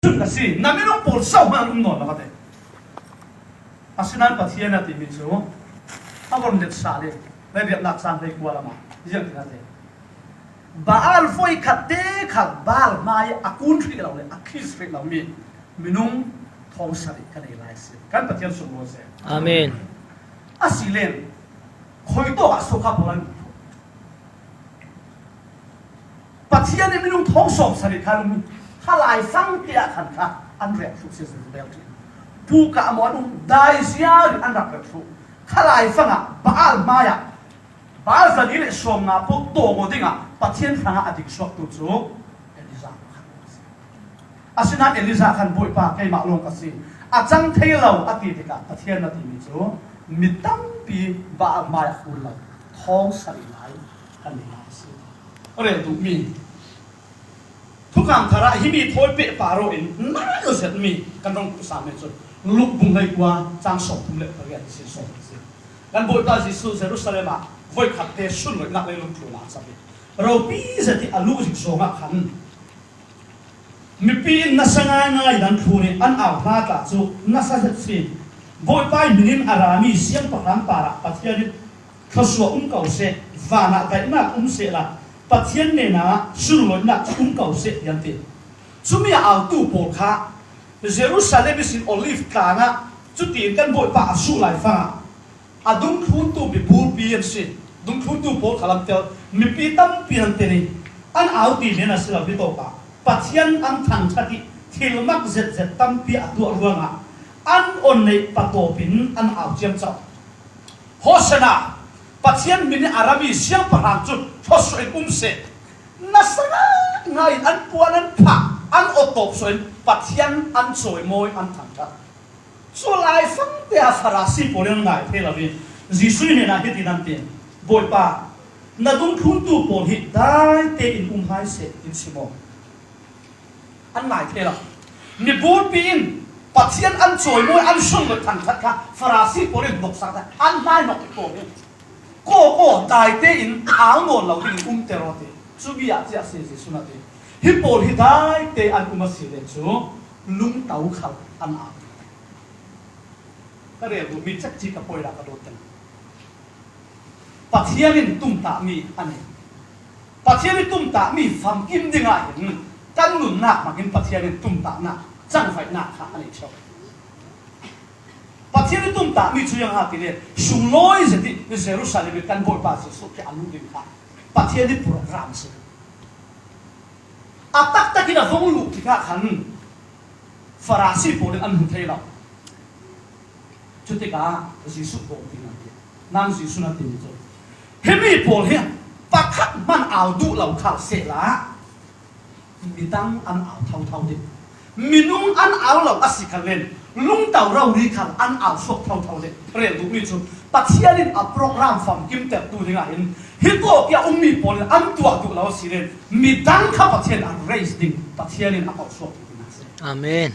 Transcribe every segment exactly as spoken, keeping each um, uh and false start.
Chun ka si, na minung pawl sauhmah an um nawn lo ka ti. Asinain Pathian a timi chu a von let sa le, le riatnak sang hlei kua lamah ziang ti na ti. Baal voi khat te khal Baal hmai a kun hrih lo le a khis hrih lo mi minung thawng sarih ka nei lai si. Kan Pathian sunglawi se. Amen. A si len, khoi tawk ah sokha pawl an Pathian in minung thawng sawm sarih khan kha laifang te ah khan kha an rep thluh si Jezebel ti. Pukah maw an um daizia rin an rak rep thluh. Kha laifang ah Baal hmai ah Baal zali le sawm nga pawl tawng aw ding ah Pathian hrang ah a dik suak tu chu Elijah khan. Asinain Elijah khan Bawipa keimah lawng ka si. A cang thei lo a ti tikah Pathian na timi cu mi tampi Baal hmai ah kun lo thawng sarih lai kan nei lai a si. Ka rel duhmi thukham thar ah himi thawi peh pah rawh in nai lo zetmi kan rong kuhsam hi cun Luke bung hlei kua cang sawm thum le pariat a si sawm a si. Kan Bawipa Jesuh Jerusalem ah voikhat te sunloihnak leilung tlun ah a cam hi. Ropi zet i a luh zik zawng ah khan mipi in nasa ngaingai in an thlun i an au hla tla cu nasa zet si. Bawipa ih min in a rami siangpahrang parah Pathian in thluasuah um ko seh, van ah daihnak um sehla Pathian hnenah sunloihnak cu um ko seh, tiah an ti. Cumi a autu pawl kha Jerusalem ihsin Olive tlang ah cutin kan Bawipa a suh laifang ah a dungthluntu mibulpi an si. Dungthluntu pawl kha lamtel mipi tampi an tel i an au ti men a si lo, hitawk ah Pathian an thangṭhat i thil mak zetzet tampi a tuah ruangah an on neih patawp in an au ciamco. Hosanna! Pathian min i a rami siangpahrang cu thluasuah in um seh. Nasa ngaingai in an puan an phah, an awtawp suah in Pathian an cawimawi, an thangṭhat. Cu laifang te ah Farasi pawl in an ngai thei lo i Jesuh hnenah hitin an ti, Bawipa, na dungthluntu pawl hi dai tein um hai seh, in si maw? An ngai thei lo. Mibulpi in Pathian an cawimawi, an sunloih thangṭhat kha Farasi pawl in hnoksak ta, an hnai hnok i pawl hi. Kaw kaw, dai tein au nawn lo dingin um ter aw ti. Cu bia cia si Jesuh na ti. Hi pawl hi dai te an um a si le cu lungto khal an au. Ka rel duhmi cekci ka poi dah ka dawt teng. Pathian in tumtahmi a nei. Pathian in tumtahmi famkim dingah hin kan nunnak hmangin Pathian in tumtahnak cangvaihnak kha a nei cio. Pathian in tumtahmi cu ziang ha ti le sunglawi zet i Jerusalem i kan Bawipa Jesuh khi a luh ding kha Pathian i program a si. A taktak in a vung luh tikah khan Farasi pawl in an hmu thei lo. Cutikah Jesuh bawm ding an ti. Nang Jesuh na timi cu, himi pawl hi pakhat hman au duh lo khal sehla midang an au thotho ding. Minung an au lo a si khal len lungto rori khal an au suak thotho ding. Rel duhmi cu Pathian in a program famkimtertu dingah hin hi tawk i a ummi pawl in an tuah duh lo a si len midang kha Pathian a raise ding, Pathian in a ko suak ding a si. Amen.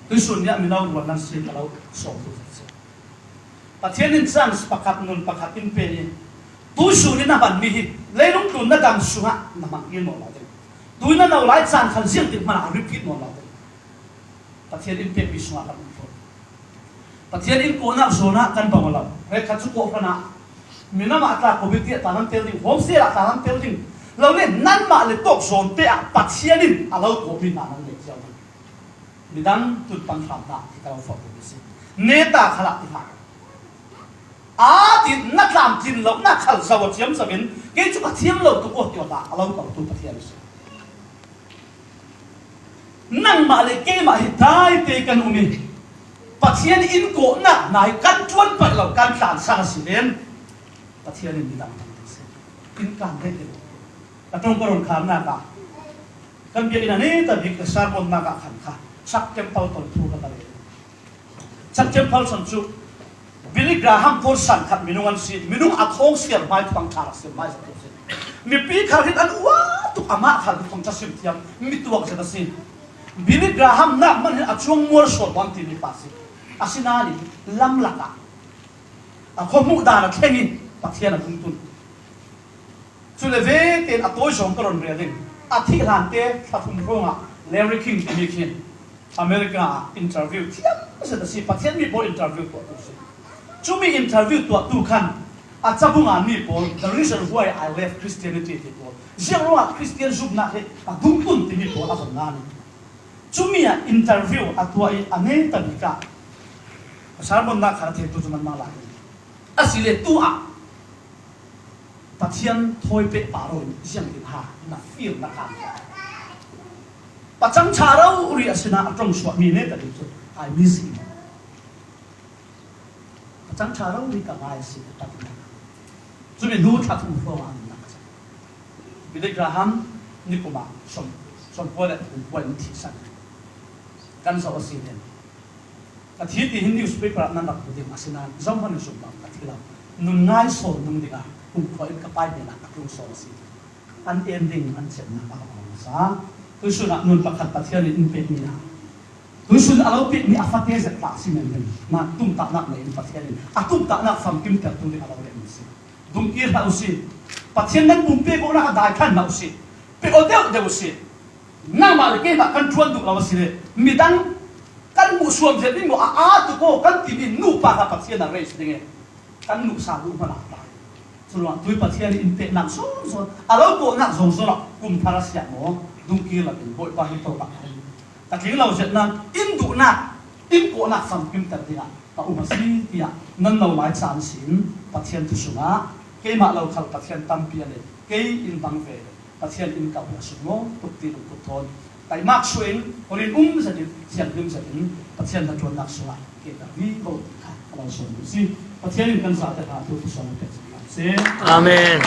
Tuisun nih a mino ruat nan si ka lo sawm tu si. Pathian in chance pakhat, nun pakhat in pe i tuisun in a hmanmi hi leilung tlun na dam sungah na hmang i nawn lo ding. Tui na no lai caan khan ziang tik hmanh ah repeat nawn lo ding. Pathian in pekmi sungah kan um fawn. Pathian in kawhnak zawn ah kan bang lo. Hrekkhat cu kawhhran ah minam ah tla covid tiah tla nan tel ding, homestay ah tla nan tel ding. Lo le nanmah le tawk zawn te ah Pathian in a lo kawhmi hna nan leh cio ding. Midang tun pang hram hna ti ka lo forh duhmi si. Neta khalah ti hna. Aa ti na tlamtlin lo na khal zo a ciamco in kei cu ka thiam lo tuk aw ti awla a lo ko tu Pathian a si. Nangmah le keimah hi dai te kan um i Pathian in kawhnak hna hi kan ṭuan paih lo kan tlan sang a si len Pathian in midang thangṭhat a si. In kan heh deuh. Ka ṭong ka run kharnak ah kan biakinn a neta bik ka sermonnak ah khan kha Chuck Templeton thu ka ka rel. Chuck Templeton cu Billy Graham thawn san khat minung an si, minung a thawng siar hmai, thawng ṭha rak siar hmai zat si. Mipi khal hin an uah tuk, amah khal hi thawngṭha sim thiam mi tuak zet a si. Billy Graham nak hmanh hin a cuang mual sual bang timi pa si. Asinain lamlak ah a khuahmuh dan a thleng in Pathian a dungtun. Cule ve tein a tawi zawng ka rawn rel ding. A thih hlan te thla thum hrawngah Larry King timi khin America ah interview thiam zet a si, Pathian mi pawl interview tuahtu si. Cumi interview tuahtu khan a cabunga mi pawl, "The reason why I left Christianity," ti pawl, "Ziang ruangah Christian zumna hi a dungtun," timi pawl a zon ngan. Cumi ah interview a tuah i a neita bik ah a sermon nak khan a theitu cu man mang lai. Asile tu ah Pathian thawi peh pah lo in ziangtin ha na feel na kan. Pacang ṭha rori a sinah a ṭong suahmi neita bik cu, "I miss him. Pacang ṭha rori ka ngai a si," ka ti. Cumi hnu thla thum hrawng ah a nunnak a si. Billy Graham nikum ah sawm, sawmkua le thum kua in thihsan kan zoh a si len. Ka thi ti hin newspaper ah nan rak hmu ding a si nain zohhmanh in zumh bang ka thi lo. Nun ngai sawn nung dingah kumkhua in ka pai hmanh ah ka tlung sawn a si. An en ding an cemnak a ka hmang sa. Tuisun ah nun pakhat Pathian in in pekmi ah, tuisun a lo pekmi a fate zet tlak si men men. Mah tumtahnak nei in Pathian in a tumtahnak famkimtertu ding a lo rem si. Dungkir hlah u si. Pathian nan pumpe ko nak a dai thlan hlah u si. Pe aw deuh deuh u si. Nangmah le keimah kan ṭuan duh lo a si le, midang kan hmuh suam zet ding maw, a aa tuk aw kan timi nupa kha Pathian a raise ding e. Kan nuhsa duh hmanh ah a tai. Curuangah tui Pathian in peknak zawngzawn, a lo kawhnak zawngzawn ah kum thar a siah maw, dungkir lo in Bawipa hi paoh ah khan ka tling lo zet nain in duhnak, in kawhnak famkimter dingah ka um a si, tiah nan lo lai caan sin Pathian thu sungah keimah lo khal Pathian tampi a nei, kei in bang ve Pathian in ka hua suk maw tuk ti lungput thawn taimak suin, horin um zetin, thianghlim zetin Pathian hnaṭuannak sungah ke ka vivo ti kha ka lo sawn duh si. Pathian in kan zate hna thu pusuan pek si. Amen.